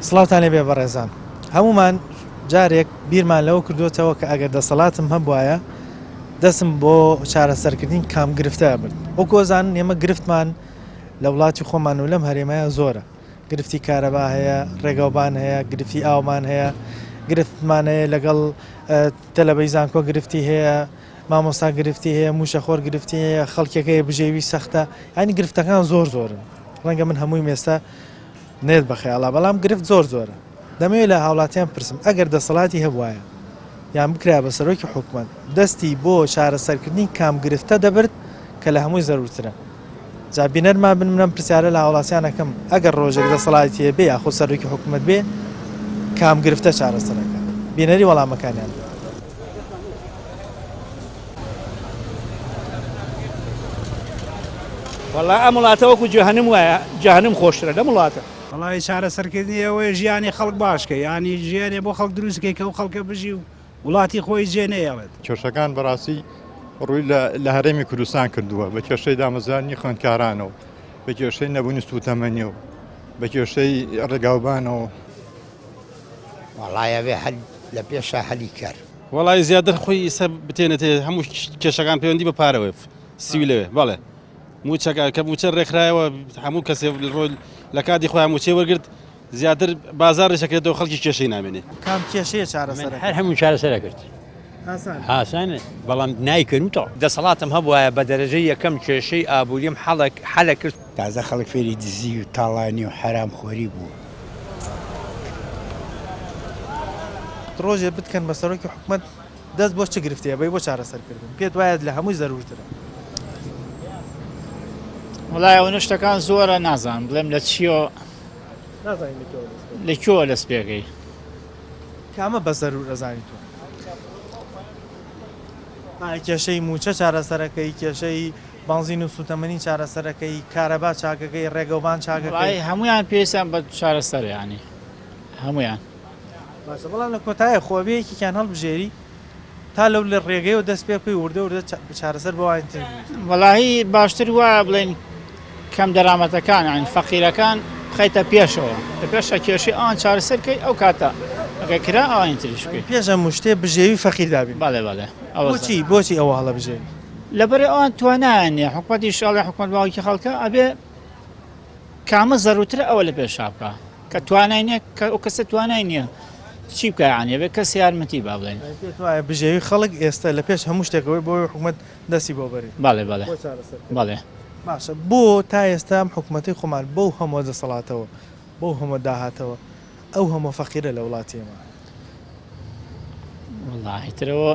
سڵاوتان لێبێ بەڕێزان. هەموومان جارێک بیرمان لەوە کردووەتەوە کە ئەگەر دەسەڵاتم هەبوایە دەستم بۆ چارەسەرکردنی کام گرفتە ئەبرد. وەکو ئەزانن ئێمە گرفتمان لە وڵاتی خۆمان و لەم هەرێمەیە زۆرە. گرفتی کارەبا هەیە، ڕێگاوبان هەیە، گرفتی ئاومان هەیە، گرفتمان هەیە لەگەڵ تەلەبەی زانکۆ گرفتی هەیە، مامۆستا گرفتی هەیە، مووچەخۆر گرفتی هەیە، خەڵکێک هەیە بژێوی سەختە، یانی گرفتەکان زۆر زۆرن. ڕەنگە من هەموویم ئێستا نێت بە خەیاڵا بەڵام گرفت زۆر زۆرە. دەمەوێت لە هاوڵاتیان بپرسم ئەگەر دەسەڵاتی هەبوایە یان بکرایە بە سەرۆکی حکومەت دەستی بۆ چارەسەرکردنی کام گرفتە دەبرد کە لە هەمووی زەرورترە؟ جا بینەرمان بن من ئەم پرسیارە لە هاوڵاتیان ئەکەم ئەگەر ڕۆژێک دەسەڵاتی هەبێ یاخود سەرۆکی حکومەت بێ کام گرفتە چارەسەرەکە؟ بینەری وەڵامەکانیان بن. وەڵا ئەم وڵاتە وەکو جەهەنم وایە جەهەنم خۆشترە لەم وڵاتە. وەڵی چارەسەرکردنی ئەوەیە ژیانی خەڵک باشکە ینی ژیانێ بۆ خەڵک دروستکەی کە ئەو خەڵکە بژی و وڵاتی خۆی جێ نەیەڵێت. کێشەکان بەڕاستی ڕووی لە هەرێمی کوردستان کردووە بە کێشەی دامەزرانی خوێندکارانەوە بە کێشەی نەبوونی سووتەمەنی و بە کێشەی ڕێگاوبانەوە. وەڵای ئەبێ هەل لە پێشا هەلی کار. وەڵای زیاتر خۆی ئیسە بتێنێتێ هەموو کێشەکان پەیوەندی بە پارەوە سیویلەوێ بەڵێ موچەکە کە موچە ڕێکخرایەوە هەموو کەسێ ڕۆل لە کاتی خۆیان موچەی وەرگرت زیاتر بازاڕیش ئەکرێتەوە خەڵکی کێشەی نامێنێ. کام کێشەیە چارەسەر هەر هەموو چارەسەر ئەکرد ئاسانە بەڵام نایکەن و تەواو. دەسەڵاتم هەبوایە بە دەرەجەی یەکەم کێشەی ئابووریم حەڵک حەلەکرد. تازە خەڵک فێری دزی و تاڵانی و حەرام خۆری بووە. ڕۆژێ بتکەن بە سەرۆکی حکومەت دەست بۆ چ گرفتێ ئەبەی بۆ چارەسەرکردن پێت وایە لە هەمووی زەرورترە؟ وەڵای ئەوەنە شتەکان زۆرە نازانم بڵێم لە چیەوە لە کوێوە دەست پێکەی. کامە بە زەرور ئەزانی تۆ؟ ئایا کێشەی مووچە چارەسەرەکەی، کێشەی بەنزین و سووتەمەنی چارەسەرەکەی، کارەبا چاکەکەی، ڕێگەوبان چاکەکەی؟ هەموویان پێویستیان بە چارەسەرە یانی هەموویان. باشە بەڵام لە کۆتایە خۆ ئەبێ یەکێکیان هەڵبژێری تا لەو لە ڕێگەیەوە دەست پێ بکەی وردە وردە چارەسەر بۆ ئەوانی تر بنووسی. وەڵاهی باشتر وایە بڵێین کەم دەرامەتەکان یانی فەقیرەکان بخەیتە پێشەوە لە پێشە کێشەی ئەوان چارەسەر کەی ئەو کاتە ئەگەر کرا ئەوانی تریش بکەی. پێش هەموو شتێ بژێوی فەقیر دابین. بەڵێ بەڵێ ئەوە بۆچی بۆچی ئەوە هەڵەبژێری؟ لەبەر ئەوان توانایان نییە حکومەتیش ئەڵێ حکومەت باوکی خەڵکە ئەبێ کامە زەروترە ئەوە لە پێشا بکە کە توانای نییە کە ئەو کەسە توانای نییە چی بکە یانی بێ کەس یارمەتی با بڵێن پێت وایە بژێوی خەڵک ئێستا لە پێش هەموو شتێکەوەی بۆی حکومەت دەستی بۆ بەرێت بەڵێ بەڵێ بەڵێ باشە بۆ تا ئێستا ئەم حکومەتەی خۆمان بەو هەموو دەسەڵاتەوە بەو هەموو داهاتەوە ئەو هەموو فەقیرە لە وڵاتی ئێمە وەڵاهی ترەوە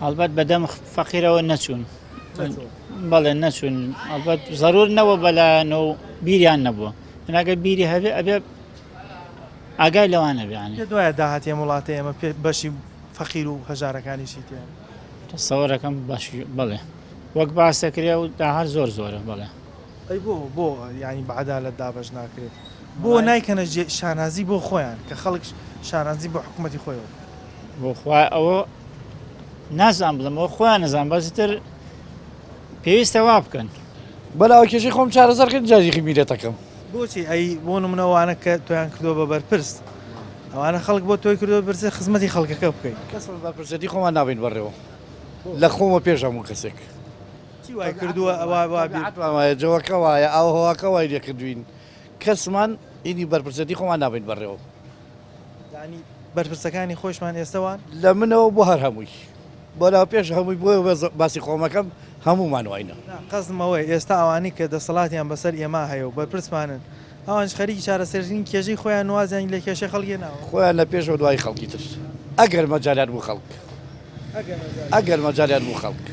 هەڵبەت بەدەم فەقیرەوە نەچوون بەڵێ نەچوون ئەڵبەت زەرور نەوە بەلایەن و بیریان نەبووە ناگە بیری هەبێ ئەبێ ئاگای لەوانە بیانی پێ دوایە داهاتی ئەم وڵاتە ئێمە پێ بەشی فەقیر و هەژارەکانیشی تێ تەسەوەرەکەم بەشی بەڵێ وەک باس دەکرێ و داهات زۆر زۆرە بەڵێ ئەی بۆ بۆ یانی بە عەدالەت دابەش ناکرێت بۆ نایکەنە شانازی بۆ خۆیان کە خەڵک شانازی بۆ حکوومەتی خۆیەوە بۆ خوا ئەوە نازان بڵم ئەوە خۆیان نەزان بەزیتر پێویستە وا بکەن. بەلاوە کێشەی خۆم چارەسەر کرد جاریخی میلەتەکەم. بۆچی ئەی بۆ نمونە ئەوانە کە تۆیان کردووە بە بەرپرس ئەوانە خەڵک بۆ تۆی کردووە بەرپرس خزمەتی خەڵکەکە بکەیت. کەسمان بەرپرسێتی خۆمان نابەین بەڕێوە لە خۆمە پێش هەموو کەسێک. چی وای کردووە ئەوە وا بیر. تەبیعەتمان وایە جەوەکە وایە ئاووهەواکە وای لێ کردووین کەسمان ئیدی بەرپرسێتی خۆمان نابەین بەڕێوە. یانی بەرپرسەکانی خۆیشمان ئێستە وان؟ لە منەوە بۆ هەر هەمووی. بەلا پێش هەمووی بۆیە باسی خۆمەکەم هەموومان واینە. نا قەسدم ئەوەیە ئێستا ئەوانەی کە دەسەڵاتیان بەسەر ئێمە هەیە و بەرپرسمانن ئەوانیش خەریکی چارەسەرکردنی کێشەی خۆیان و وازیان لە کێشەی خەڵک هێناوە. خۆیان لە پێشەوە دوای خەڵکی تر. ئەگەر مەجالیان بوو خەڵک. ئەگەر مەجالیان بوو خەڵک.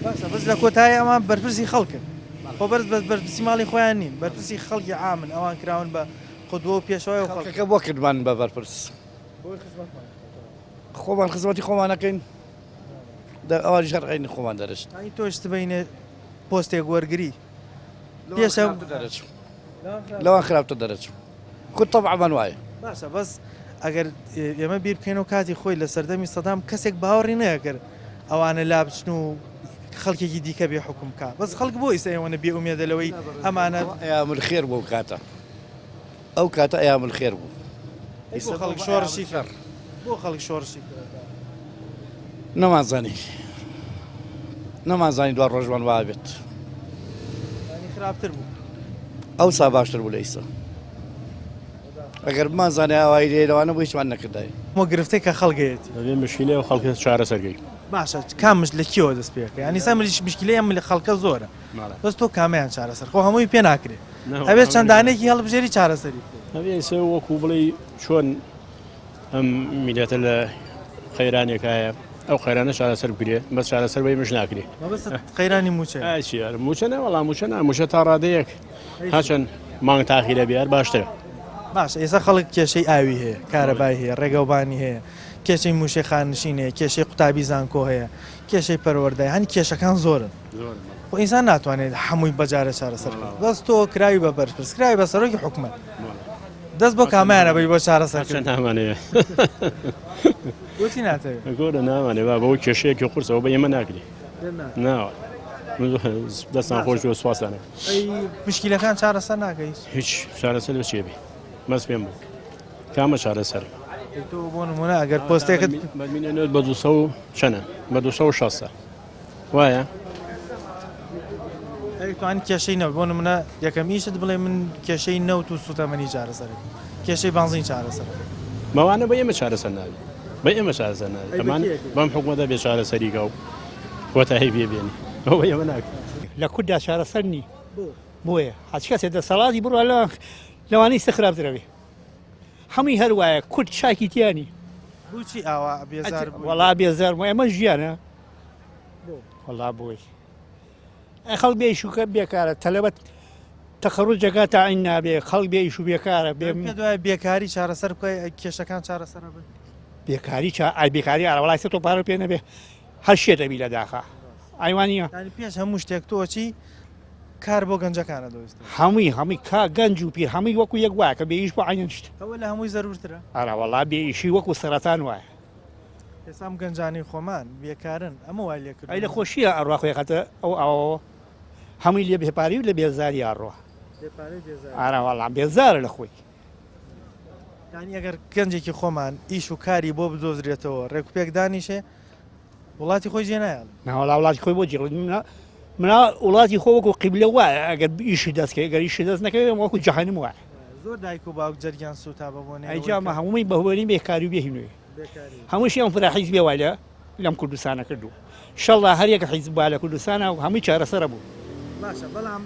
باشە بەس لە کۆتایی ئەوان بەرپرسی خەڵکن خۆ بەرز بەس بەرپرسی ماڵی خۆیان نین بەرپرسی خەڵکی عامن ئەوان کراون بە قودوە و پێشەوای و خەڵک. خەڵکەکە بۆ کردمان بە بەرپرس. خۆمان خزمەتی خۆمان ئەکەین ئەوانیش هەر عەینی خۆمان دەرەچن. ئەی تۆش سبەینێ پۆستێک وەرگری پێش ئەم دەرەچم لەوان خراپتر دەرەچم خود تەبعمان وایە. باشە بەس ئەگەر ئێمە بیر بکەینەوە کاتی خۆی لە سەردەمی سەدام کەسێک باوەڕی نەکرد ئەوانە لابچن و خەڵکێکی دیکە بێ حوکم بکا بەس خەڵک بۆ ئیستا ئێوەنە بێ ئومێدە لەوەی ئەمانە ئەیام الخێر بوو ئەو کاتە ئەو کاتە ئەیام الخێر بوو. بۆ خەڵک شۆڕشی کرد؟ بۆ خەڵک شۆڕشی کرد؟ نەمانزانی نەمانزانی دوا ڕۆژمان وا بێت. یانی خراپتر بوو. ئەوسا باشتر بوو لە ئیستا. ئەگەر بمانزانایە ئاوایی لێ لەوانە بۆ هیچمان نەکردایە. ئەوە گرفتەی کە خەڵک هەیەتی. دەبێ مشکیلەی ئەو خەڵکە چارەسەر کەی. باشە کام مش لە کێوە دەست پێ ئەکەی؟ یانی ئێستا مشکیلەی ئەم خەڵکە زۆرە. بەس تۆ کامەیان چارەسەر خۆ هەمووی پێ ناکرێ. ئەبێ چەند دانەیەکی هەڵبژێری چارەسەری بکەی. ئەبێ ئێستا وەکوو بڵێی چۆن ئەم میلەتە لە قەیرانێکایە ئەو قەیرانە چارەسەر بکرێ بەس چارەسەر بە ئێمەش ناکرێ. مەبەستت قەیرانی مووچەیە؟ ئای چی یار مووچە نا وەڵا مووچە نا مووچە تا ڕادەیەک هەرچەند مانگ تاخیرە بێ هەر باشترە. باشە ئێستا خەڵک کێشەی ئاوی هەیە، کارەبای هەیە، ڕێگەوبانی هەیە، کێشەی مووچەی خانەنشین هەیە، کێشەی قوتابی زانکۆ هەیە، کێشەی پەروەردە هەیە، هەنی کێشەکان زۆرن. خۆ ئینسان ناتوانێت هەمووی بەجارێ چارەسەر بکات. بەس تۆ کراوی بە بەرپرس، کراوی بە سەرۆکی حکومەت. دەست بۆ کامیان ئەبەی بۆ چارەسەرکردن؟ نامانەوێ. بۆچی ناتەوێ؟ گۆرە نامانێ با بەوە کێشەیەکی قورسەوە بە ئێمە ناکرێ. ناوە. دەستان خۆش بێ سوپاستان. ئەی مشکیلەکان چارەسەر ناکەی؟ هیچ چارەسەر بە چیە بێ؟ بەس پێم بڵێ کامە چارەسەر؟ تۆ بۆ نمونە ئەگەر پۆستێکت بەرمینە نەوت بە 200 و چەنە بە 260 وایە؟ ئەی توانی کێشەی نەوت بۆ نمونە یەکەم ئیشت بڵێ من کێشەی نەوت و سوتەمەنی چارەسەر کێشەی بانزین چارەسەر مەوانە بە ئێمە چارەسەر نابێ بە ئێمە چارەسەر نابێ ئەمان بەم حکومەتە بێ چارەسەریکە و کۆتایی پێ بێنی ئەوە ئێمە ناکرێ. لە کورددا چارەسەر نی بۆیە هەچ کەسێ دەسەڵاتی بڕوا لە لەوانەی ئیستە خراپترە بێ هەمووی هەر وایە کورد چاکی تیا نی. بۆچی ئاوا بێزار بووی؟ وەڵا بێزار بووم ئێمە ژیانە وەڵا بۆی ئەی خەڵک بێ ئیش و بێکارە تەلەبەت تەخەڕوجەکە تاعین نابێ خەڵک بێ ئیش و بێکارە بێ پێت وایە بێکاری چارەسەر بکەی کێشەکان چارەسەر بن؟ بێکاری چا ئای بێکاری ئارە وەڵای سە تۆ پارە پێ نەبێ هەر شێت ئەبی لە داخا ئای وانییە؟ یانی پێش هەموو شتێک تۆ چی کار بۆ گەنجەکان ئەدۆزیتەوە؟ هەمووی هەمووی کا گەنج و پیر هەمووی وەکو یەک وایە کە بێ ئیش بوو عەینەن شت. ئەوە لە هەمووی زەرورترە؟ ئەرە وەڵا بێ ئیشی وەکو سەرەتان وایە. ئێستا ئەم گەنجانەی خۆمان بێکارن ئەمە وای لێ کردوون. ئەی لە خۆشییا ئەڕوا خۆی ئەخاتە ئەو ئاوەوە هەمووی لێ بێپارەی و لە بێزاری ئەڕوا. بێپارەی و بێزاری. ئەرە وەڵا بێزارە لە خۆی. یانی ئەگەر گەنجێکی خۆمان ئیش و کاری بۆ بدۆزرێتەوە ڕێکوپێک دانیشێ وڵاتی خۆی جێ نایەڵێ. ناوەڵا وڵاتی خۆی بۆ جێ منا وڵاتی خۆ وەکو قیبلە وایە ئەگەر ئیشی دەست کەوێ گەر ئیشی دەست نەکەوێ وەکو جەهەنم وایە. زۆر دایک و باوک جەرگیان سووتا بە بۆنەی ئەی جا مە هەمووی بە هۆی بێکاری و بێهینوی هەمووشی ئەم فرە حیزبێ وای لە لەم کوردستانە کردو شەڵا هەر یەک حیزب با لە کوردستانە و هەمووی چارەسەرە بوو. باشە بەڵام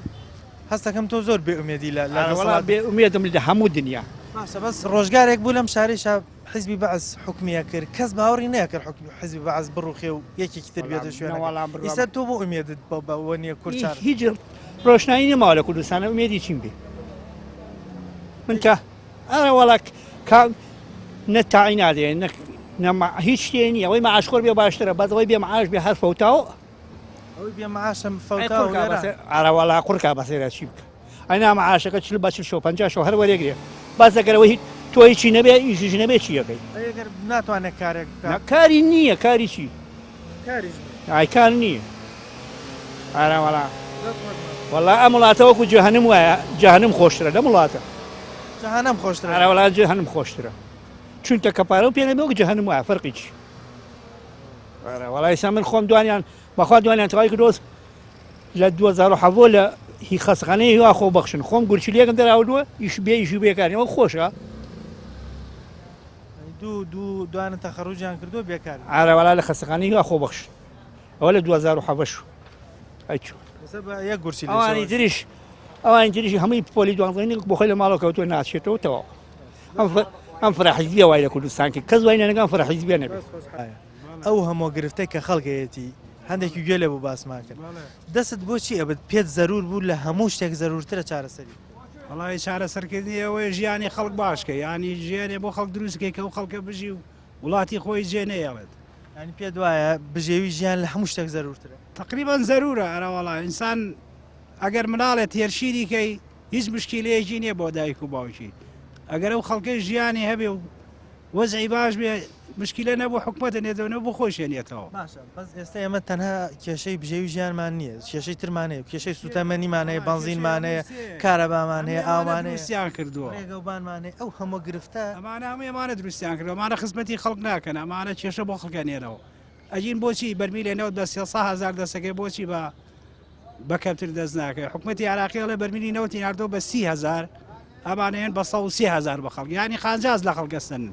هەستەکەم تۆ زۆر بێ ئومێدی لە لە وەڵا بێ ئومێدم لە هەموو دنیا. باشە بەس ڕۆژگارێک بوو لەم شارەیشا حیزبی بەعس حوکمی ئەکرد کەس باوەڕی نەئەکرد حوکمی حیزبی بەعس بڕوخێ و یەکێکی تر بێتە شوێنەکەی ئیستا تۆ بۆ ئومێدت بەوە نییە کورد چار هیچ ڕۆشنایی نەماوە لە کوردستانە ئومێدی چیم بێ من کە ئەرە وەڵا کا نە تاعی نادێ نە نە هیچ شتێ نییە ئەوەی معاشخۆر بێ باشترە بەس ئەوەی بێ معاش بێ هەر فەوتاوە ئەوەی بێ معاشم فەوتاوە ئەرە وەڵا قورکا بەسێرا چی بکە ئەنا معاشەکە چل بە چل شەو پەنجا شەو هەر وەرێگرێ بەس ئەگەر ئەوە هیچ تۆ هیچی نەبێ ئیشیش نەبێ چی ئەکەی؟ ئەی ئەگەر ناتوانێت کارێک بکات؟ نا کاری نییە کاری چی؟ کاریش نییە. ئای کار نییە. ئارا وەڵا. وەڵا ئەم وڵاتە وەکو جەهەنم وایە جەهەنم خۆشترە لەم وڵاتە. جەهەنەم خۆشترە. ئارا وەڵا جەهەنم خۆشترە. چونکە کە پارەو پێ نەبێ وەک جەهەنم وایە فەرقی چی؟ ئارا وەڵا ئێستا من خۆم دوانیان بەخوا دوانیان تەواوی کردووە لە 2017 لە هی خەسخانەی هیوا خۆ بەخشن خۆم گورچیلەیەکم دەراوردووە ئیش بێ ئیش و بێکاری ئەوە خۆشە دوو دوو دوانە تەخەڕوجیان کردووە بێکار ئارە وەڵا لە خەستەخانەی هیوا خۆ بەخشن ئەوە لە 2017 ئەی چۆن ئێستا بە یەک گورچیلە ئەوانی تریش ئەوانی تریش هەمووی پۆلی دوانزەی بۆ خۆی لە ماڵەوە کەوتووە ناچێتەوە تەواو ئەم ئەم فرە حیزبیە وای لە کوردستان کرد کەس وای نەنەکە ئەم فرە حیزبیە نەبێت ئەو هەموو گرفتەی کە خەڵک هەیەتی هەندێکی گوێ لێ بوو باسمان کرد دەستت بۆ چی ئەبرد پێت زەرور بوو لە هەموو شتێک زەرورترە چارەسەری بکەی؟ وەڵی چارەسەرکردنی ئەوەیە ژیانی خەڵک باش کەی یانی ژیانێ بۆ خەڵک دروست کەی کە ئەو خەڵکە بژی و وڵاتی خۆی جێ نەیەڵێت. یانی پێت وایە بژێوی ژیان لە هەموو شتێک زەرورترە؟ تەقریبەن زەرورە ئەرەوەڵا ئینسان ئەگەر مناڵێ تێر شیری کەی هیچ مشکیلەیەکی نییە بۆ دایک و باوکی ئەگەر ئەو خەڵکەی ژیانی هەبێ و. وەزعی باش بێ مشکیلە نەبوو حکومەتە نێتەوە نە بۆ خۆشیان نێتەوە. باشە بەس ئێستا ئێمە تەنها کێشەی بژێوی ژیانمان نییە کێشەی ترمان هەیە کێشەی سوتەمەنیمان هەیە بەنزینمان هەیە کارەبامان هەیە ئاومان هەیە دروستیان کردووە ڕێگەوبانمان هەیە ئەو هەموو گرفتە ئەمانە هەموو ئەمانە دروستیان کردووە ئەمانە خزمەتی خەڵک ناکەن ئەمانە کێشە بۆ خەڵکە نێنەوە ئەجین بۆچی بەرمیلێ نەوت بە 300 هەزار دەسەکەی بۆچی بە بە کەمتر دەست ناکەوێت حکومەتی عراقی ئەڵێ بەرمیلی نەوتی ناردەوە بە 30 هەزار ئەمانەیەن بە 130 هەزار بە خەڵک یانی قانجاز لە خەڵکە سەن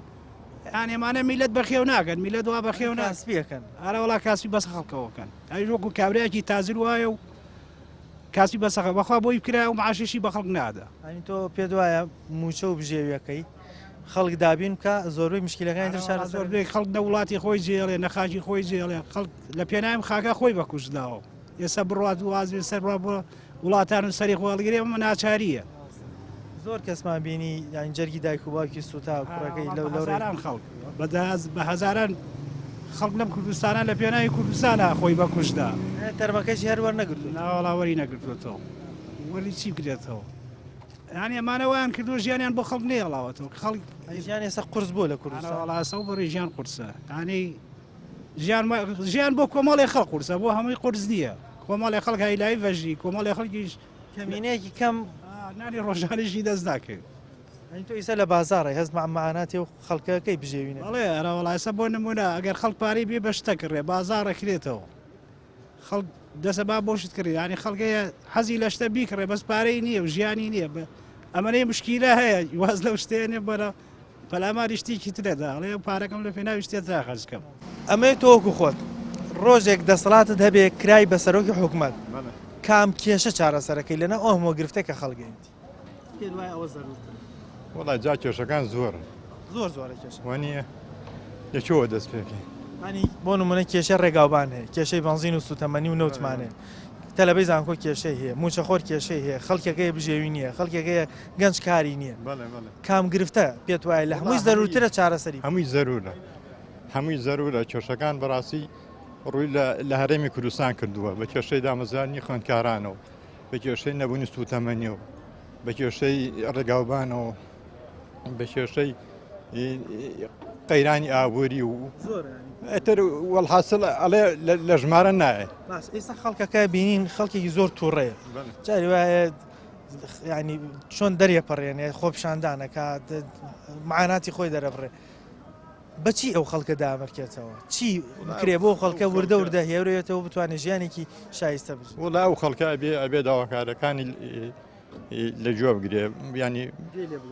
یان ئەمانە میلەت بەخێو ناکەن میلەت وا بەخێو ناسپیەکەن ئارە وڵا کاسی بەس خەڵکەوەکەن ئەویش وەکو کابراایەکی تازر وایە و کاسی بەسەخە بەخوا بۆی بکرا و معاشیشی بە خەڵک نادا. یانی تۆ پێت وایە مووچە و بژێویەکەی خەڵک دابین بکا زۆربەی مشکیلەکانی تر چارەسەر زۆربەی خەڵک نە وڵاتی خۆی جێڵێ نە خاکی خۆی جێڵێ خەڵک لە پێناوی خاکە خۆی بە کوشت داوە ئێستا بڕوات واز بێ سەر بڕا بۆ وڵاتان و سەری خۆ هەڵگرێ ئەمە ناچارییە. زۆر کەسمان بینی یانی جەرگی دایک و باوکی سوتا کوڕەکەی لەو لەو هەزاران خەڵک بە هەزاران خەڵک لەم کوردستانە لە پێناوی کوردستانە خۆی بە کوشتدا. تەرمەکەشی هەر وەرنەگرتووە. ناوەڵا وەری نەگرتووەتەوە وەری چی بگرێتەوە یانی ئەمانە وایان کردووە ژیانیان بۆ خەڵک نەیەڵاوەتەوە خەڵک ژیان ئێستا قورس بووە لە کوردستان. وەڵا ئێستا بڕی ژیان قورسە یانی ژیان ژیان بۆ کۆمەڵێ خەڵک قورسە بۆ هەمووی قورس نییە کۆمەڵێ خەڵک هایلایی ڤەژی کۆمەڵێ خەڵکیش کەمینەیەکی کەم نانی ڕۆژانیشی دەست ناکەوێت. ئەی تۆ ئیسە لە بازاڕی هەست مەعاناتی و خەڵکەکەی بژێوینە. بەڵێ ئەرە وەڵا ئێستا بۆ نمونە ئەگەر خەڵک پارەی بێ بە شتە کڕێ بازاڕە کرێتەوە خەڵک دەسە با بۆ شت کڕی یانی خەڵک هەیە حەزی لە شتە بیکڕێ بەس پارەی نییە و ژیانی نییە ئەمەنەی مشکیلە هەیە واز لەو شتێنێ بەرە پەلاماری شتێکی ترەدا ئەڵێ پارەکەم لە پێناوی شتێ ترا خەرج کەم. ئەمەی تۆ وەکو خۆت ڕۆژێک دەسەڵاتت هەبێ کرای بە سەرۆکی حکومەت کام کێشە چارەسەرەکەی لەناو ئەو هەموو گرفتەی کە خەڵک هەیەتی؟ پێت وایە ئەوە زەرورترە؟ وەڵا جا کێشەکان زۆرن. زۆر زۆرە کێشە. وانییە؟ لە کوێوە دەست پێ بکەین؟ یانی بۆ نمونە کێشەی ڕێگاوبان هەیە، کێشەی بەنزین و سوتەمەنی و نەوتمان هەیە، تەلەبەی زانکۆ کێشەی هەیە، موچەخۆر کێشەی هەیە، خەڵکێک هەیە بژێوی نییە، خەڵکێک هەیە گەنج کاری نییە. کام گرفتە پێت وایە لە هەمووی زەرورترە چارەسەری؟ هەمووی زەرورە، هەمووی زەرورە. کێشەکان بەڕاستی ڕووی لە هەرێمی کوردستان کردووە بە کێشەی دامەزرانی خوێندکارانەوە، بە کێشەی نەبوونی سوتەمەنیەوە، بە کێشەی ڕێگاوبانەوە، بە کێشەی قەیرانی ئابووری و ئەتر وەڵحاصل ئەڵێ لە ژمارە نایە. باش ئێستا خەڵکەکە بینین خەڵکێکی زۆر تووڕەیە جاری وایە ینی چۆن دەرێپەڕێنێ خۆپشاندانەکە معاناتی خۆی دەرەبڕێ بەچی ئەو خەڵکە دامەرکێتەوە چی بکرێ بۆ خەڵکە وردە وردە هێورێتەوە بتوانێت ژیانێکی شایستە بژی وڵا ئەو خەڵکە ئەبێ ئەبێ داواکارەکانی لە گوێ بگرێ ینی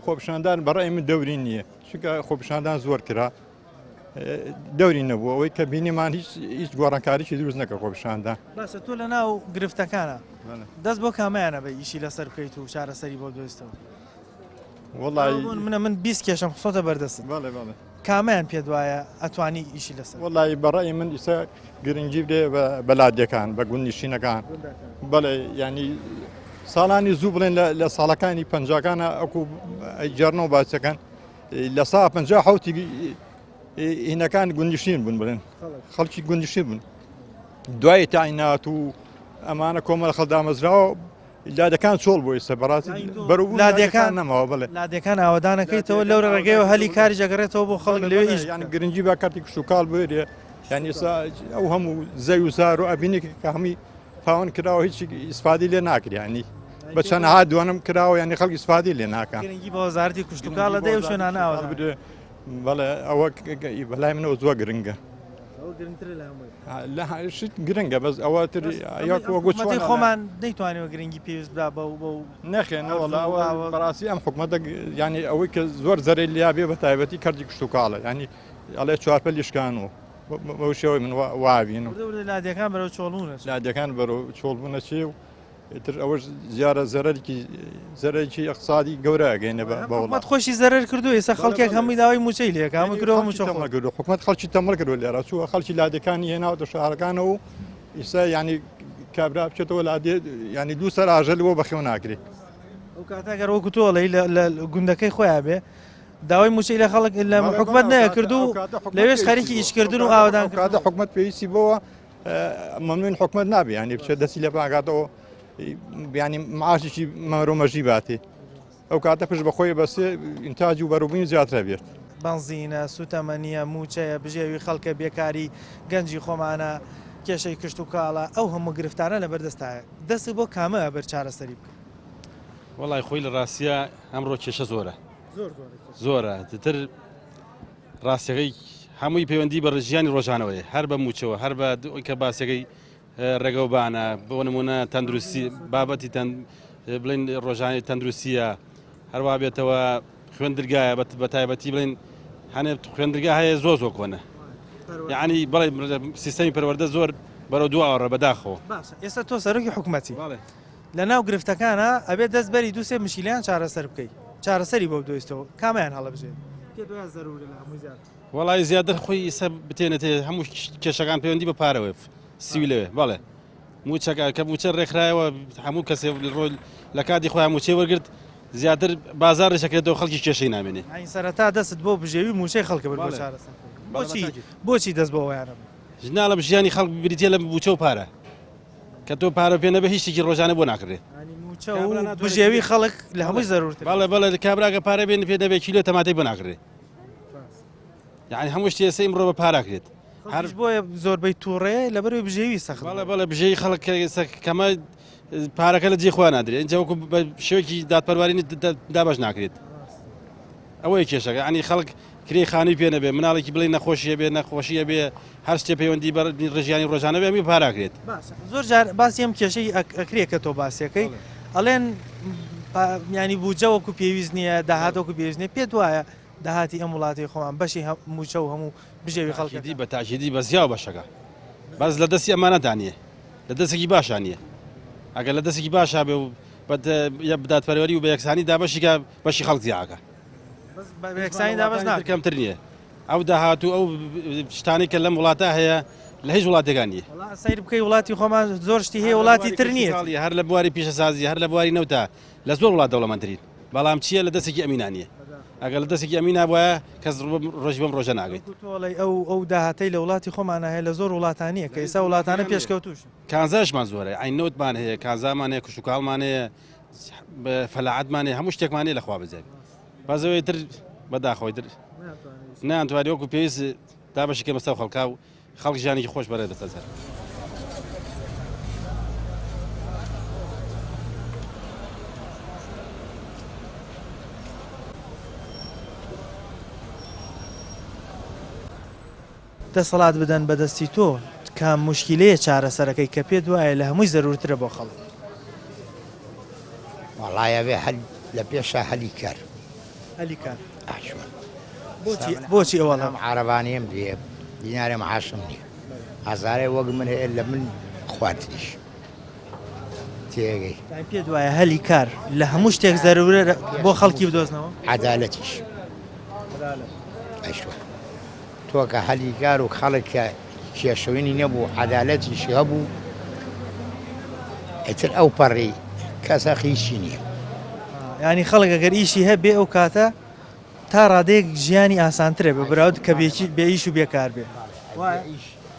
خۆپشاندان بەڕای من دەوری نییە چونکە خۆپشاندان زۆر کرا دەوری نەبوو ئەوەی کە بینیمان هیچ هیچ گۆڕانکاریی دروست نەکە خۆپشاندان باشە تۆ لە ناو گرفتەکانە دەست بۆ کامەیانە بە ئیشی لەسەر بکەیت و چارەسەری بۆ دۆزیتەوە وڵی منە من 20 کێشم خسۆتە بەردەست کامیان پێ دوایە ئەتوانی ئیشی لەسەر وڵی بەڕای من ئیسا گرنگی بدێ بە لادێکان بە گوندنشینەکان بەڵێ ینی ساڵانی زوو بڵێن لە ساڵەکانی پەنجاکانە ئەکو جارنەوە باسەکان لە سا 57 هینەکان گوندنشین بوون بڵێن خەڵکی گوندنشین بوون دوای تاینات و ئەمانە کۆمەڵ خەڵ دامەزراوە لادەکان چۆڵ بۆ ئێستا بەڕاستی بەرەو لادێکان نەماوە بڵێ لادێکان ئاوەدانەکەیتەوە لەو ڕێگەیەوە هەلی کاری جەگەڕێتەوە بۆ خەڵک لەوێ ئیش یان گرنگی بە کەرتی کشتوکاڵ بێ یان ئێستا ئەو هەموو زەوی و زار و ئەبینی کە هەمووی پاوان کراوە هیچ ئیسفادی لێ ناکرێ ینی بە چەندەها دوانم کراوە ینی خەڵک ئیسفادی لێ ناکە گرنگی بە وەزارەتی کشتوکاڵ دەی و شوێنانە ئاوەدان بدرێ بەڵێ ئەوە بەلای منەوە زۆر گرنگە لە شت گرنگە بەس ئەوە تر حکومەتی خۆمان نەیتوانیوە گرنگی پێویست بدا بەو بەو نەخێنەوە بەڕاستی ئەم حکومەتە ینی ئەوەی کە زۆر زەرەی لیا بێ بە تایبەتی کەرتی کشتوکاڵە ینی ئەڵێ چوارپەل شکان و بەو شێوەی من وابینم لادێکان بەرەو چۆڵبوونە لادێکان بەرەو چۆڵبوونە چی و ئیتر ئەوەش زیارە زەرەرێکی زەرەرێکی ئەقتصادی گەورە ئەگەینە بە وڵات خۆشی زەرەر کردو ئێستا خەڵکێک هەمووی داوای موچەی لێکە هەموو کرۆ موچە کردو حکومت خەڵکی تەمەڵ کردو لێرە چووە خەڵکی لادێکانی هێناوەتە شارەکانەوە و ئیستا ینی کابرا بچێتەوە لادێ ینی دوو سەر ئاژەل بۆ بەخێو ناکرێ ئەو کاتە گەر وەکو تۆ ئەڵێی لە گوندەکەی خۆیان بێ داوای موچەی لە خەڵک لە حکومت نەکرد و لەوێش خەریکی ئیشکردن و ئاوەدان کاتە حکومت پێویستی بەوە مەمنون حکومت نابێ ینی بچێت دەستی لە پاکاتەوە بیانی معاشێکی مەرۆمەژی باتێ ئەو کاتە پشت بەخۆی بەسێ ئینتاج و بەروبووی زیاترە بێت. بەنزینە، سوتەمەنیە، موچەیە، بژێوی خەڵکە، بێکاری گەنجی خۆمانە، کێشەی کشتوکاڵە، ئەو هەموو گرفتانە لەبەردەستایە، دەستت بۆ کامە ئەبرد چارەسەری بکەی؟ وەڵای خۆی لە ڕاستیا ئەمڕۆ کێشە زۆرە زۆرە تر ڕاستەکەی هەمووی پەیوەندی بە ژیانی ڕۆژانەوەی هەر بە موچەوە هەر بە کە باسەکەی ڕێگەوبانە بۆ نمونە تەندروستی بابەتی بڵین ڕۆژانی تەندروستیە هەروە بێتەوە خوێندرگایە بە تایبەتی بڵین هەنێ خوێندرگا هەیە زۆر زۆر کۆنە یعنی بڵێ سیستەمی پەروەردە زۆر بەرەو دواوەڕە بەداخەوە ئێستا تۆ سەرۆکی حکوومەتی لە ناو گرفتەکانە ئەبێت دەست بەری دووسێ مشیلیان چارەسەر بکەیت چارەسەری بۆ بدۆیستەوە کامیان هەڵبژێت زەرورە لە هەمووی زیاتر وەڵی زیاتر خۆی ئیسە بتێنێتێ هەموو کێشەکان پەیوەندی بە پارەوە سیویلەوێ بەڵێ موچەکە کە موچە ڕێکخرایەوە هەموو کەسێ ڕۆل لە کاتی خۆیان موچەی وەرگرت زیاتر بازار ڕێشەکرێتەوە خەڵکی کێشەی نامێنێ ئەین سەرەتا دەست بۆ بژێوی موچەی خەڵکە بەر بۆ چارەسەر بۆچی بۆچی دەست بۆ ئەویانە ژناڵم ژیانی خەڵک بریتە لە موچە و پارە کە تۆ پارە پێ نەبێ هیچ شتێکی ڕۆژانە بۆ ناکرێت موچە و بژێوی خەڵک لە هەمووی زەرورتر بەڵێ بەڵێ کابراگە پارە بێن پێ نەبێ کیلۆ تەماتەی بۆ ناکرێت یعنی هەموو شتێ ئێستا ئیمڕۆ بە پارە کرێت هەر بۆیە زۆربەی تووڕێ لەبەرەوەی بژێوی سەخت بەڵێ بەڵێ بژێوی خەڵک کەمە پارەکە لە جێی خۆیان نادرێت اینجا وەکو بە شێوەیەکی دادپەروەری دابەش ناکرێت ئەوەیە کێشەکە ینی خەڵک کرێی خانووی پێ نەبێ مناڵێکی بڵێ نەخۆشیە بێ نەخۆشیە بێ هەر شتێ پەیوەندی بە ڕژیانی ڕۆژانە بێ پاراکرێت زۆر جار باسی ئەم کێشەی ئەکرێ کە تۆ باسیەکەی ئەڵێن ینی بودجە وەکو پێویست نییە داهات وەکو پێویست نییە پێت وایە داهاتی ئەم وڵاتی خۆمان بەشی موچە و هەموو بژێوی خەڵکی بە تاکیدی بە زیاو بەشەکە بەس لە دەستی ئەمانەدا نییە لە دەستێکی باشا نییە ئەگەر لە دەستێکی باشا بێ و بداتپەروەری و بە یەکسانی دابەشیکە بەشی خەڵک زیاکە یەکسانی دابەش ناکە کەمتر نییە ئەو داهات و ئەو شتانەی کە لەم وڵاتە هەیە لە هیچ وڵاتێکان نییە سیر بکەی وڵاتی خۆمان زۆر شتی هەیە وڵاتی تر نییە هەر لە بواری پیشەسازی هەر لە بواری نەوتە لە زۆر وڵات دەوڵەمەندترین بەڵام چییە لە دەستێکی ئەمینا نییە ئەگەر لە دەستێکی ئەمینا بوایە کەس ڕۆژی بەم ڕۆژە ناگەیت تۆڵەی ئەو ئەو داهاتەی لە وڵاتی خۆمانە هەیە لە زۆر وڵاتانیە کە ئێستا وڵاتانە پێشکەوتوش کانزاشمان زۆرە عین نەوتمان هەیە کانزامان هەیە کشتوکاڵمان هەیە فەلاعەتمان هەیە هەموو شتێکمان هەیە لە خوا بزێت بەس ئەوەی تر بەداخەوەی تر نەیانتوانی وەکو پێویست دابەشی کە بەسەر خەڵکا و خەڵک ژیانێکی خۆش بەرێ بەسەر سەر. دەسەڵات بدەن بە دەستی تۆ کام موشکیلەیە چارەسەرەکەی کە پێت وایە لە هەمووی زەرورترە بۆ خەڵک؟ وەڵای ئەبێ هەل لە پێشا هەلی کار. هەلی کار. ئاه چۆن. بۆچی بۆچی ئەوە ئەم عارەبانەیەم پێیە دینارێ معاشم نییە. هەزارێ وەک من هەیە لە من خوارتریش. تێگەی. یانی پێت وایە هەلی کار لە هەموو شتێک زەرورە بۆ خەڵکی بدۆزنەوە؟ عەدالەتیش. عەدالەت. ئەی چۆن. تۆ کە هەلی کار و خەڵک کە کێشەوینی نەبوو عەدالەتیش هەبوو ئیتر ئەو پەڕی کەس هەقی هیچی نییە. یانی خەڵک ئەگەر ئیشی هەبێ ئەو کاتە تا ڕادەیەک ژیانی ئاسانترە بێ بەراورد کە بێ ئیش و بێکار بێ.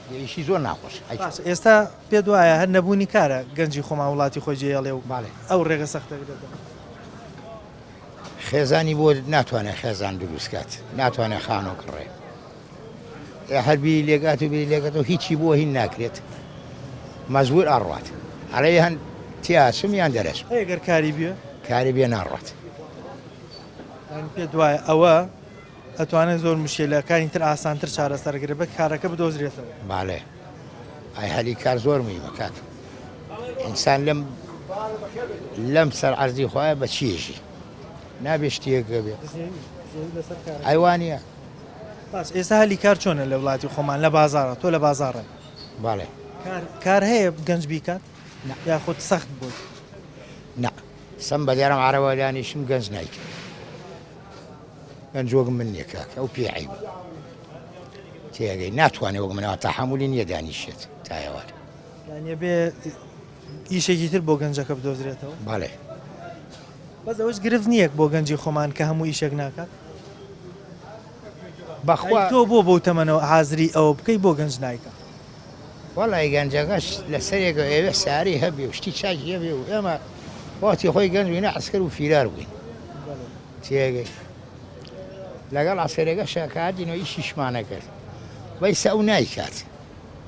بێ ئیشی زۆر ناخۆشە. باشە ئێستا پێت وایە هەر نەبوونی کارە گەنجی خۆمان وڵاتی خۆی جێهێڵێ و ئەو ڕێگە سەختە گرێتەوە؟ خێزانی بۆ ناتوانێت خێزان دروست کات ناتوانێت خانۆ کڕێ هەر بیری لێگات و بیری لێگەتەوە هیچی بۆ هین ناکرێت مەزبور ئەڕات ئەڵێ هەن تیاچم یان دەرەچم ئەگەر کاری بێ کاری بێ ناڕات پێ دوایە ئەوە ئەتوانێت زۆر مشکلەکانی تر ئاسانتر چارەسەرگرێت بە کارەکە بدۆزرێتەوە باڵێ ئای هەلی کار زۆر مهمە کاک ئینسان لەم لەم سەر عەرزی خۆیان بە چیژی نابێ شتێک بێ ئەیوانە باش ئێستا هەلی کار چۆنە لە وڵاتی خۆمان لە بازارە تۆ لە بازارە باڵێ کار هەیە گەنج بیکات یاخود سەخت بوو نا سەم بە دیارم عرەوە دانیشم گەنج نایکە گەنج وەک من نییە کاکە ئەو پێی عەیبە تێگەی ناتوانێت وەک منەوە تەحەمولی نییە دانیشێت تا ئێوار. یانی ئەبێ ئیشێکی تر بۆ گەنجەکە بدۆزرێتەوە؟ بەڵێ. بەس ئەوەش گرفت نییە بۆ گەنجی خۆمان کە هەموو ئیشێک ناکات؟ بەخوا تۆ بۆ بەو تەمەنەوە حازری ئەوە بکەی بۆ گەنج نایکا؟ وەڵی گەنجەکەش لەسەرێکەوە ئێوێ ساری هەبێ و شتی چاکی هەبێ و ئێمە وەختی خۆی گەنج بووینە عەسکەر و فیرار بووین تێگەی. لەگەڵ عەسکەرەکەشا کە هاتینەوە ئیشیشمان ئەکرد بەیسە ئەو نایکات.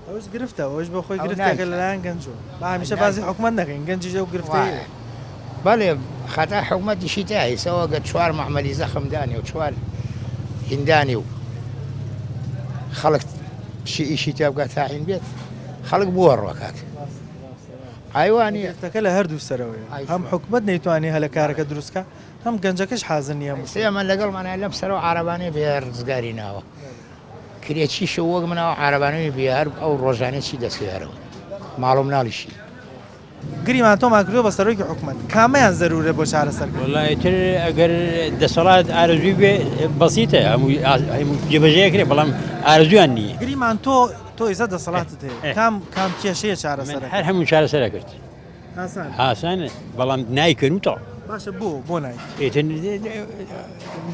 ئەوەش گرفتە ئەوەش بۆ خۆی گرفتێکە لەلایەن گەنجەوە با هەمیشە باسی حکومەت نەکەین گەنجیش ئەو گرفتەی هەیە. بەڵێ خەتا حکومەتیشی تیا ئیسەوە گەر چوار مەعمەلی زەخم دانێ و چوار هیندانێ و خەڵک چی ئیشی تیا بکات تا هین بێت خەڵک بووە ڕۆکات ئایوانی گرفتەکە لە هەردوو سەرەوەیە هەم حکومەت نەیتوانی هەلە کارەکە دروستکە هەم گەنجەکەش حازر نییە ئێستا ئەمە لەگەڵمانە لەم سەرەوە عارەبانەی بێ ڕزگاری ناوە کرێچیشە وەک منەوە عارەبانەی بێ هەر ئەو ڕۆژانە چی دەستکارەوە ماڵ و مناڵیشی. گریمان تۆمان کردووە بە سەرۆکی حکومەت کامەیان زەرورە بۆ چارەسەرکردن؟ وەڵا ئیتر ئەگەر دەسەڵات ئارەزووی بێ بەسیتە هەموو جێبەجێ کرێ بەڵام ئارەزوویان نییە. گریمان تۆ تۆ ئیستا دەسەڵاتت هەیە کام کام کێشەیە چارەسەر هەر هەموو چارەسەرە کرد. ئاسانە بەڵام نایکەن و تەواو. باشە بۆ بۆ نایکەن؟ ئیتر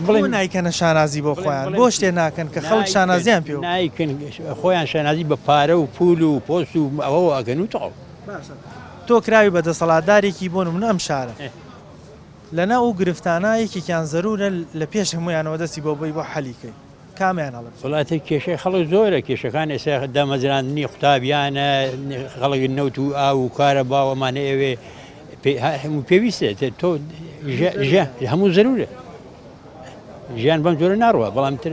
بڵێ نایکەنە شانازی بۆ خۆیان بۆ شتێ ناکەن کە خەڵک شانازیان پێ نایکەن خۆیان شانازی بە پارە و پول و پۆست و ئەوەوە ئەکەن و تەواو. باشە تۆ کراوی بە دەسەڵاتدارێکی بۆ نمونە ئەم شارە لەناو ئەو گرفتانە یەکێکیان زەرورە لە پێش هەمویانەوە دەستی بۆ بەی بۆ حەلی کەی. کامیان هەڵەبجە؟ وەڵا ئیتر کێشەی خەڵک زۆرە کێشەکان ئێستا دامەزراندنی قوتابیانە خەڵک نەوت و ئاو و کارەبا و ئەمانە ئەوێ هەموو پێویستە تۆ هەموو زەرورە ژیان بەم جۆرە ناڕوە بەڵام تر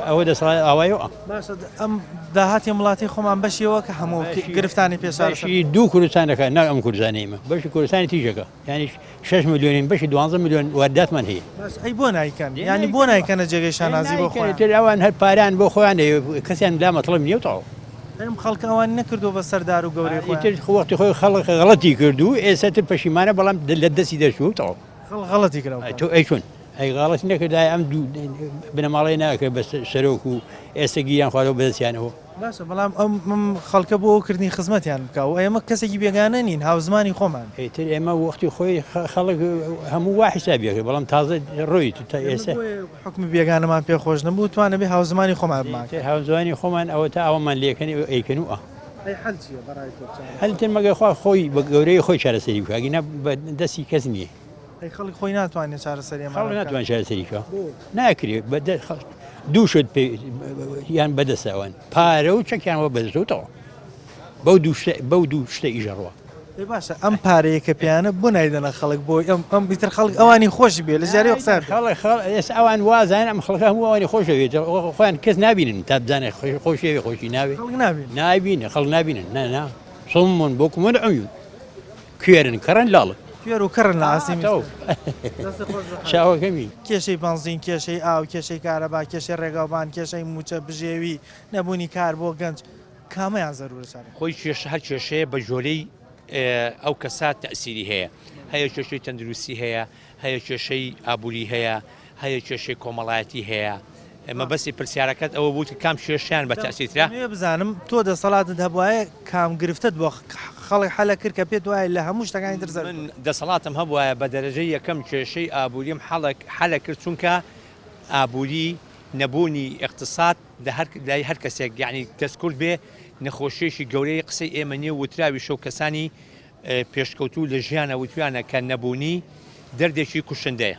ئەوە دەسەڵات ئاوایەوە باشە ئەم داهاتی وڵاتی خۆمان بەشیەوە کە هەموو گرفتانی پێشی دوو کوردستانەکە نا ئەم کوردستانی ئمە بەشی کوردستانی تیژەکە یانیش شەش ملیۆنین بەشی دوانزە ملیۆن وارداتمان هەیە. باش ئەی بۆ نایکەن یانی بۆ نایکەنە جێگەی شانازی بۆ خۆیان؟ ئیتر ئەوان هەر پارەیان بۆ خۆیان هەیە کەسیان لا مەتڵەب نییە و تەواو. ئەم خەڵکە ئەوانی نەکردووە بە سەردار و گەورەی خۆیان. ئیتر وەختی خۆی خەڵک غەڵەتی کرد و ئێستا تر پەشیمانە بەڵام لە دەستی دەرچووە و تەواو. خەڵک غەڵەتی کرد ئەو کاتە. تۆ ئەی چۆن؟ ئەی غەڵەتی نەکردایە ئەم دوو بنەماڵەی ناکرد بە سەرۆک و ئێستا گیریان خواردەوە بەدەستیانەوە. باشە بەڵام ئەم ئەم خەڵکە بۆ ئەو کردنی خزمەتیان بکا و ئێمە کەسێکی بێگانە نین هاوزمانی خۆمان. ئیتر ئێمە وەختی خۆی خەڵک هەموو وا حیسابی ئەکرد بەڵام تازە ڕۆیت تا ئێستا. حوکمی بێگانەمان پێ خۆش نەبوو توان ئەبێ هاوزمانی خۆمان بمان. ئیتر هاوزمانی خۆمان ئەوەتا ئەوەمان لێکەن ئەیکەن و ئا. ئەی حەل چییە بەڕای تۆ چارەسەر؟ حەل تر مەگەر خوا خۆی بە گەورەیی خۆی چارەسەری بکا ئەگینا بە دەستی کەس نییە. ئەی خەڵک خۆی ناتوانێت چارەسەری ئەمانە خەڵک ناتوانێت چارەسەری بکا ناکرێ دوو شت یان بەدەستە ئەوان پارە و چەکیان وە بەدەستەوە بەو دوو شتە بەو دوو شتە ئیژەڕوە باشە ئەم پارەیە کە پێیانە بۆ نایدەنە خەڵک بۆی ئەم ئەم بیتر خەڵک ئەوانی خۆش بێ لە جارێ قسە خەڵک خەڵ ئێس ئەوان وازان ئەم خەڵکە هەموو ئەوانی خۆشەوێت خۆیان کەس نابینن تا بزانێت خۆشیەوێ خۆشی ناوێ خەڵک نابین نابین خەڵک نابینن نا نا صم بكم عمي کوێرن کەڕن لاڵن. کوێر و کەڕن لە ئاستی میسر. چاوەکەمی. کێشەی بەنزین، کێشەی ئاو، کێشەی کارەبا، کێشەی ڕێگاوبان، کێشەی مووچە، بژێوی، نەبوونی کار بۆ گەنج، کامەیان زەرورە چارەسەر؟ خۆی کێشە هەر کێشەیە بە جۆرەی ئەو کەسە تەئسیری هەیە، هەیە کێشەی تەندروستی هەیە، هەیە کێشەی ئابووری هەیە، هەیە کێشەی کۆمەڵایەتی هەیە. مەبەستی پرسیارەکەت ئەوە بوو کە کام کێشەیان بە تەئسیرترە؟ دەمەوێ بزانم تۆ دەسەڵاتت هەبوایە کام گرفتت بۆ خەڵک حەل ئەکرد کە پێت وایە لە هەموو شتەکانی تر زەرەر من دەسەڵاتم هەبوایە بە دەرەجەی یەکەم کێشەی ئابووریم حەل ئەکرد چونکە ئابووری نەبوونی ئیقتساد لە هەر لای هەر کەسێک یانی دەستکورت بێ نەخۆشیەکی گەورەیە قسەی ئێمە نیە و وتراویشە و کەسانی پێشکەوتوو لە ژیانە وتویانە کە نەبوونی دەردێکی کوشندەیە.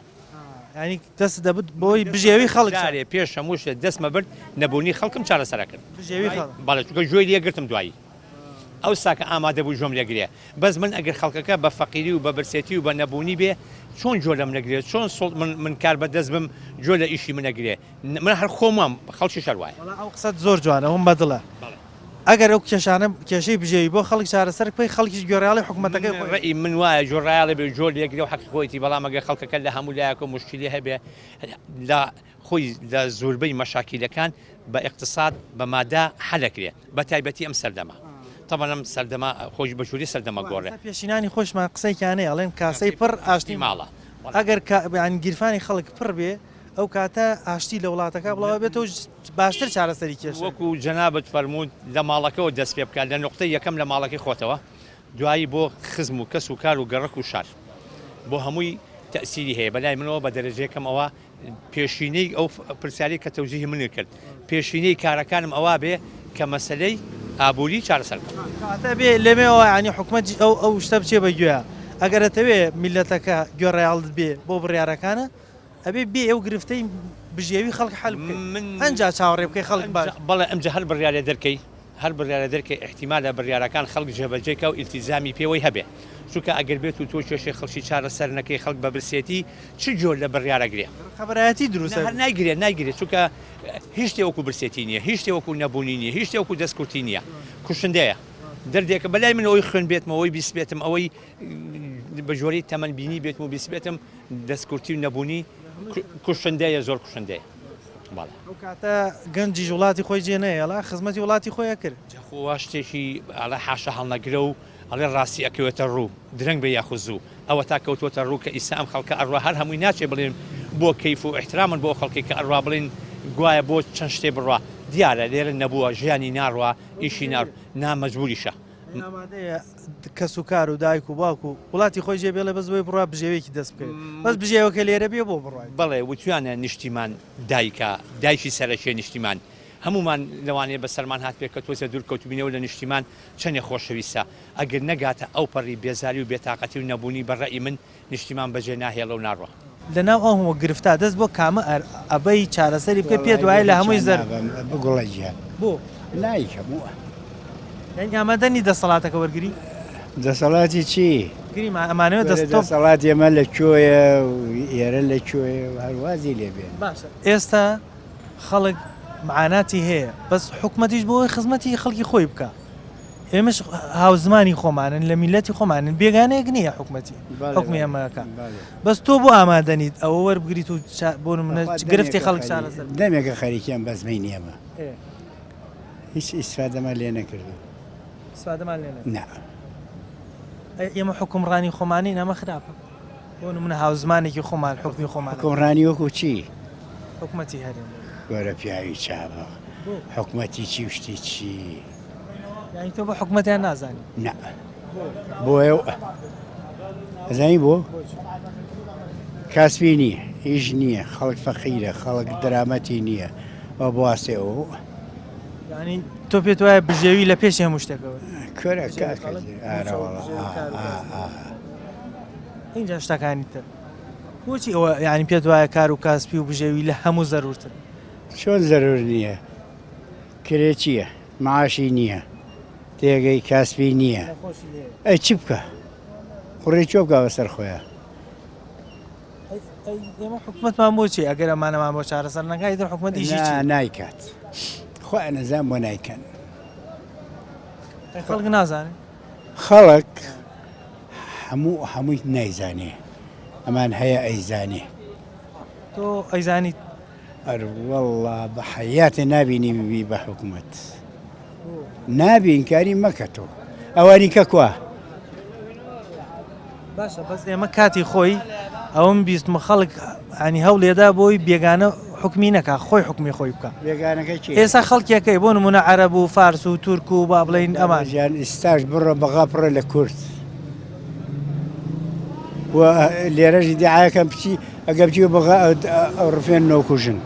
یانی دەستت دەبرد بۆی بژێوی خەڵک جارێ پێش هەموو شتێ دەستمە برد نەبوونی خەڵکم چارەسەرە کرد. بژێوی خەڵک. بەڵێ چونکە گوێی لێ گرتم دوایی ئەوسا کە ئامادە بوو گوێم لێ گرێ بەس من ئەگەر خەڵکەکە بە فەقیری و بە برسێتی و بە نەبوونی بێ چۆن گوێ لەم نەگرێ چۆن سوڵ من من کار بە دەست بم گوێ لە ئیشی من ئەگرێ من هەر خۆم وام خەڵکیش هەر وایە. وەڵا ئەو قسەت زۆر جوانە ئەوم بە دڵە. ئەگەر ئەو کێشانە کێشەی بژێوی بۆ خەڵک چارەسەر بکەی خەڵکیش گوێڕایەڵی حکومەتەکەی خۆی. ڕەئی من وایە گوێڕایەڵی بێ گوێ لێگرێ و حەقی خۆیەتی بەڵام ئەگەر خەڵکەکە لە هەموو لایەکەوە موشکیلەی هەبێ لە خۆی لە زۆربەی مەشاکیلەکان بە ئیقتساد بە مادە حەل ئەکرێ بە تایبەتی ئەم سەردەمە تەبعەن ئەم سەردەمە خۆی بە جۆری سەردەمە گۆڕێ. پێشینانی خۆشمان قسەیەکیان هەیە ئەڵێن کاسەی پڕ ئاشتی ماڵە ئەگەر یانی گیرفانی خەڵک پڕ بێ ئەو کاتە ئاشتی لە وڵاتەکە بڵاو بێتەوە باشتر چارەسەری کێشە. وەکو جەنابت فەرمووت لە ماڵەکەوە دەست پێ بکە لە نوقتەی یەکەم لە ماڵەکەی خۆتەوە دوایی بۆ خزم و کەس و کار و گەڕەک و شار بۆ هەمووی تەئسیری هەیە بەلای منەوە بە دەرەجە یەکەم ئەوە پێشینەی ئەو پرسیارەی کە تەوجیهی منت کرد پێشینەی کارەکانم ئەوە بێ کە مەسەلەی ئابووری چارەسەر بکەم. کەواتە بێ لەمێوە یانی حکومەت ئەو ئەو شتە بچێ بە گوێیا ئەگەر ئەتەوێ میللەتەکە گوێڕایەڵت بێ بۆ بڕیارەکانە ئەبێ بێ ئەو گرفتەی بژێوی خەڵک حەل بکەی ئەنجا چاوەڕێ بکەی خەڵک باش. بەڵێ ئەمجا هەر بڕیارێ دەرکەی هەر بڕیارێ دەرکەی ئیحتیمالە بڕیارەکان خەڵک جێبەجێ کا و ئیلتیزامی پێوەی هەبێ چونکە ئەگەر بێت و تۆ کێشەی خەڵکی چارەسەر نەکەی خەڵک بە برسێتی چ جۆر لە بڕیار ئەگرێ؟ ڕقەبەرایەتی دروست نا هەر نایگرێ نایگرێ چونکە هیچ شتێ وەکو برسێتی نییە هیچ شتێ وەکو نەبوونی نییە هیچ شتێ وەکو دەستکورتی نییە کوشندەیە دەردێکە بەلای من ئەوەی خوێن بێتم ئەوەی بیستبێتم ئەوەی بە جۆرەی تەمەن بینی بێتم و بیستبێتم دەستکورتی و نەبوونی کوشندەیە زۆر کوشندەیە بەڵێ. ئەو کاتە گەنجیش وڵاتی خۆی جێ نەهێڵا خزمەتی وڵاتی خۆی ئەکرد. جا خۆ وا شتێکی ئەڵێ حاشا هەڵنەگرە و ئەڵێ ڕاستی ئەکەوێتە ڕوو درەنگ بێ یاخود زوو ئەوەتا کەوتووەتە ڕوو کە ئیستا ئەم خەڵکە ئەڕوا هەر هەمووی ناچێ بڵێن بۆ کەیف و ئیحترامن بۆ ئەو خەڵکەی کە ئەڕوا بڵێن گوایە بۆ چەند شتێ بڕوا دیارە لێرە نەبووە ژیانی ناڕوا ئیشی ناڕ نا مەجبوریشە. ئامادەیە کەس و کار و دایک و باوک و وڵاتی خۆی جێ بێڵێ بەس بۆی بڕوا بژێوێکی دەست بکەوێت بەس بژێوەکە لێرە بێ بۆ بڕوای. بەڵێ وتویانە نیشتیمان دایکە دایکی سەرەکیە نیشتیمان هەموومان لەوانەیە بەسەرمان هاتبێ کە تۆزێ دوور کەوتبینەوە لە نیشتیمان چەنێ خۆشەویستە ئەگەر نەگاتە ئەوپەڕی بێزاری و بێتاقەتی و نەبوونی بە ڕەئی من نیشتیمان بەجێ ناهێڵێ و ناڕوا. لەناو ئەو هەموو گرفتە دەست بۆ کامە ئەبەی چارەسەری بکەی پێت وایە لە هەمووی زەر. گوڵە گیان. بۆ؟ نایکەم و. یانی ئامادە نی دەسەڵاتەکە وەرگری؟ دەسەڵاتی چی؟ گریمان ئەمانەوێت دەست تۆ. دەسەڵاتی ئێمە لە کوێیە و ئێرە لە کوێیە و هەر وازی لێ بێنن. باشە ئێستا خەڵک معاناتی هەیە بەس حکومەتیش بۆ ئەوەی خزمەتی خەڵکی خۆی بکا. ئێمەش هاوزمانی خۆمانن لە میلەتی خۆمانن بێگانەیەک نییە حکومەتی حکومی ئەمەکە بەس تۆ بۆ ئامادەنیت ئەوە وەربگریت و بۆ منە گرفتی خەڵک چارەسەر دەمێکە خەریکیان بەزمەی نیەمە هیچ ئیسفادەمان لێ نەکردو ئیسفادەمان لێ نە ئێمە حکومڕانی خۆمانی ئەمە خراپە بۆ نمونە هاوزمانێکی خۆمان حکومی خۆمان حکومڕانی وەکو چی؟ حکومەتی هەرێم. کۆرە پیاوی چاوە حکومەتی چی و شتی چی؟ یانی تۆ بە حکومەتیان نازانی؟ نا بۆیە ئەزانی بۆ؟ کاسبی نییە ئیش نییە خەڵک فەقیرە خەڵک دەرامەتی نییە ئەو بواستێ ئەو یانی تۆ پێت وایە بژێوی لە پێش هەموو شتێکەوە کورە کاکە ئارەوەڵا ئینجا شتەکانی تر بۆچی ئەوە یانی پێت وایە کار و کاسپی و بژێوی لە هەموو زەرورتر؟ چۆن زەرور نییە کرێ چییە معاشی نییە تێگەی کاسپی نییە ئەی چی بکە قڕی چۆ بکە بەسەر خۆیان ئێمە حکومەتمان بۆچی ئەگەر ئەمانەمان بۆ چارەسەر نەکا ئیتر حکومەت ئیشی چی نایکات خۆیان نەزان بۆ نایکەن خەڵک نازانێت خەڵک هەموو هەمووی نایزانێ ئەمان هەیە ئەیزانێ. تۆ ئەیزانیت؟ ئەروەڵڵا بە حەیاتێ نابینی ببی بە حکومەت نابی ئینکاری مەکە تۆ ئەوانی کە کوا؟ باشە بەس ئێمە کاتی خۆی ئەوم بیستمە خەڵک ینی هەوڵێدا بۆی بێگانە حکومی نەکا خۆی حکومی خۆی بکە بێگانەکە کێ؟ ئێستا خەڵکیەکەی بۆ نمونە عەرەب و فارس و تورک و با بڵێین ئەمان. گیان ئیستاش بڕۆ بەغا پڕە لە کورد و لێرەش ئیدعاکەن بچی ئەگە بچی بەغا ئەو ڕفێن نۆکوژن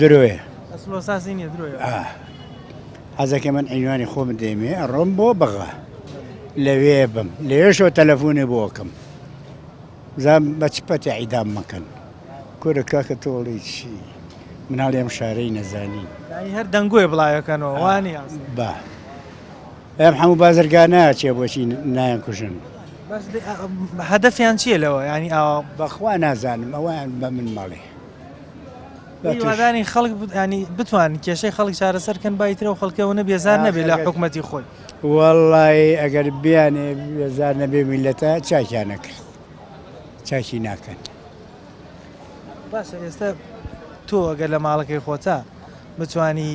درۆیە. ئەسڵ و ئەساسی نییە درۆیە. حەزەکە من عینوانی خۆم دێمێ ئەڕۆم بۆ بەغا لەوێ بم لەوێشەوە تەلەفۆنێ بۆ ئەکەم. بزانم بە چ پەتێ عیدام مەکەن. کورە کاکە تۆ ئەڵێی چی؟ مناڵی ئەم شارەی نەزانین. یانی هەر دەنگۆیە بڵاوەکەنەوە وا نییە ئەسڵەن. با ئەم هەموو بازرگانە چیە بۆچی نایان کوژن؟ بەس هەدەفیان چییە لەوە یانی ئاوا؟ بەخوا نازانم ئەوەیان بە من مەڵێ. هیوادارین خەڵک ینی بتوان کێشەی خەڵک چارەسەر کەن با ئیتر ئەو خەڵکە ئەوەنە بێزار نەبێت لە حکومەتی خۆی. وەڵی ئەگەر بیانێ بێزار نەبێ میلەتە چاکیان نەکرد چاکی ناکەن. باشە ئێستا تۆ ئەگەر لە ماڵەکەی خۆتا بتوانی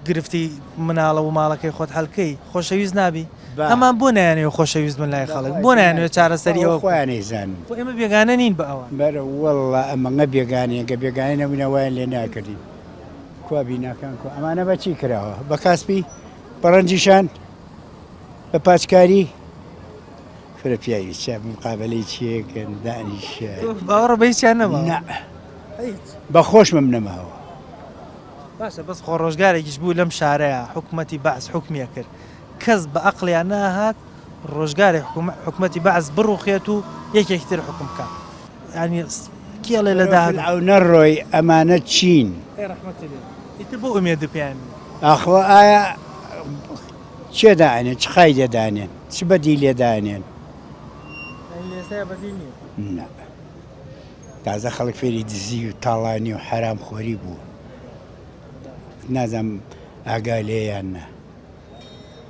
گرفتی مناڵە و ماڵەکەی خۆت حەلکەی خۆشەویست نابی ئەمان بۆ نایانەوێ خۆشەویست بن لای خەڵک بۆ نایانەوێ چارەسەری ئەوە خۆیان ئەیزانن خۆ ئێمە بێگانە نین بە ئەوان بەرە واللە ئەمەنگە بێگانەیە گە بێگانە نەبووینە وایان لێ ناکردین کوا بیناکان کوا ئەمانە بە چی کراوە بە کاسپی بە ڕەنجیشان بە پاچکاری فرە پیاوی چا مقابلەی چیەکەن دانیشە باوەڕ بە هیچیان نەماوە نا بە خۆشمم نەماوە باشە بەس خۆ ڕۆژگارێکیش بوو لەم شارەیا حکومەتی بەعس حوکمی ئەکرد کەس بە ئەقڵیا نەئەهات ڕۆژگارێک حکومەتی بەعس بڕوخێت و یەکێکی تر حوکم بکات یانی کێ ئەڵێ لە داهاتوو. فیرعەونە ڕۆی ئەمانە چین؟ ئەی ڕەحمەتی لێ ئیتر بۆ ئومێدت پێیان نیە؟ ئاخۆ ئایا کێ دائەنێن چ قایدە دانێن چ بەدیلێ دانێن؟ یانی لە ئێستایا بەدیل نیە؟ نا تازە خەڵک فێری دزی و تاڵانی و حەرام خۆری بووە نازانم ئاگا لێ یان نا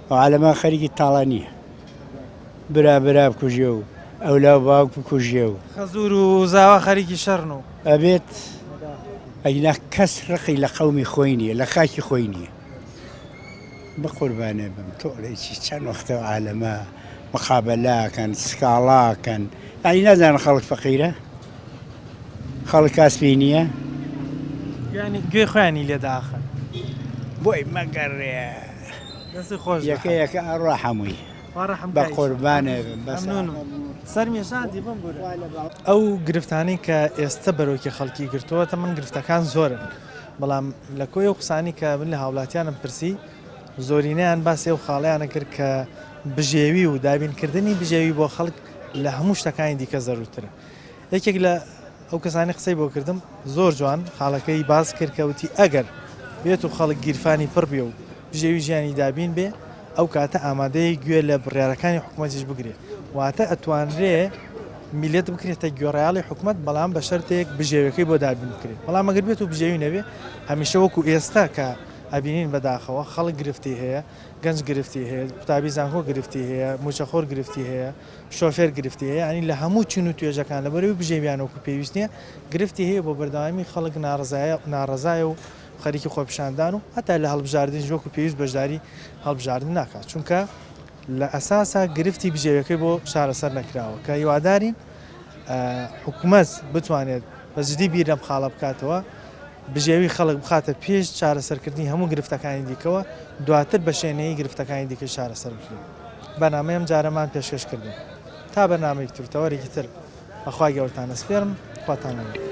ئەو عالەمە خەریکی تاڵانیە برا برا بکوژێ و ئەولا و باوک بکوژێ و خەزور و زاوا خەریکی شەڕن و ئەبێت ئەگینا کەس ڕقی لە قەومی خۆی نییە لە خاکی خۆی نییە بەقوربانێ بم تۆ ئەڵێی چی چەند وەختە ئەو عالەمە مقابەلەکەن سکاڵاکەن یعنی نازانن خەڵک فەقیرە خەڵک کاسپی نییە یعنی گوێی خۆیانی لێ داخن بۆی مەگەڕێ دەستی خۆش یەکە یەکە ئەڕوا هەمووی بە قوربانێ بم بەس سەرمیشادی بم ئەو گرفتانەی کە ئێستا بەرۆکی خەڵکی گرتووە تەمەن گرفتەکان زۆرن بەڵام لە کۆی ئەو قسانەی کە من لە هاوڵاتیانم پرسی، زۆرینەیان باسی ئەو خاڵەیانە کرد کە بژێوی و دابینکردنی بژێوی بۆ خەڵک لە هەموو شتەکانی دیکە زەروورترە. یەکێک لە ئەو کەسانی قسەی بۆ کردم زۆر جوان خاڵەکەی باس کرد کە وتی ئەگەر بێت و خەڵک گیرفانی پڕ بێ و بژێوی ژیانی دابین بێ ئەو کاتە ئامادەیە گوێ لە بڕیارەکانی حکومەتیش بگرێ واتە ئەتوانرێ میلەت بکرێتە گوێڕایەڵی حکومەت بەڵام بە شەرتێک بژێویەکەی بۆ دابین بکرێت بەڵام ئەگەر بێت و بژێوی نەبێ هەمیشە وەکو ئێستا کە ئەبینین بەداخەوە خەڵک گرفتی هەیە گەنج گرفتی هەیە قوتابی زانکۆ گرفتی هەیە موچەخۆر گرفتی هەیە شۆفێر گرفتی هەیە ینی لە هەموو چین و توێژەکان لەبەرەوەی بژێویان وەکو پێویست نییە گرفتی هەیە بۆ بەردەوامی خەڵک ناڕزایە ناڕەزایە و خەریکی خۆپیشاندان و هەتا لە هەڵبژاردنیش وەکو پێویست بەشداری هەڵبژاردن ناکات چونکە لە ئەساسا گرفتی بژێویەکەی بۆ چارەسەر نەکراوە کە هیوادارین حکومەت بتوانێت بە جدی بیر لەم خاڵە بکاتەوە بژێوی خەڵک بخاتە پێش چارەسەرکردنی هەموو گرفتەکانی دیکەوە دواتر بە شێنەیی گرفتەکانی دیکە چارەسەر بکرێت بەرنامەی ئەم جارەمان پێشکەش کردن تا بەرنامەیەکی تر تەوەرێکی تر بەخوای گەورەتان ئەسپێرم خواتان لەگەڵ.